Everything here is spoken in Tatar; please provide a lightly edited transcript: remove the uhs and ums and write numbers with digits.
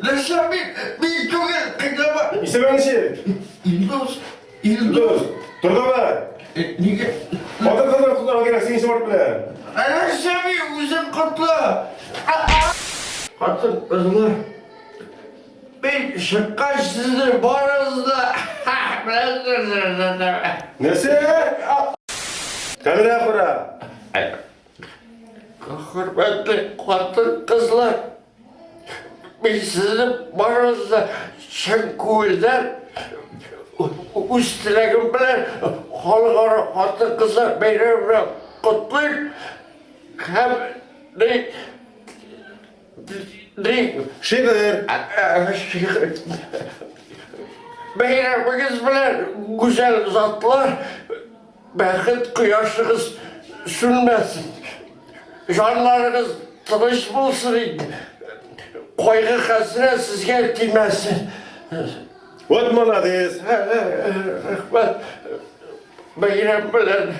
Нәрсә мин, мин түгел, кыйнама. Исемең ничек? Илдус, Илдус. Тор давай. Нигә? Хатын-кызны котларга кирәк, син исем арт белән. Нәрсә мин үзем котлы. Хатын-кызлар. Мин чыккач сезне барыгызны да беләсез. Нәрсә? Тәмрә кара. Хөрмәтле хатын-кызлар, мин сезне барыгызны да чын күңелдән үз теләгем белән Халыкара хатын-кызлар бәйрәме белән котлыйм һәм Ни? Шигырь. Шигырь. Бәйрәмегез белән, гүзәл затлар, бәхет кояшыгыз сүнмәсен. Җаннарыгыз тыныч булсын инде. Кайгы-хәсрәт сезгә тимәсен. Вот молодец. Рәхмәт. Бәйрәм белән.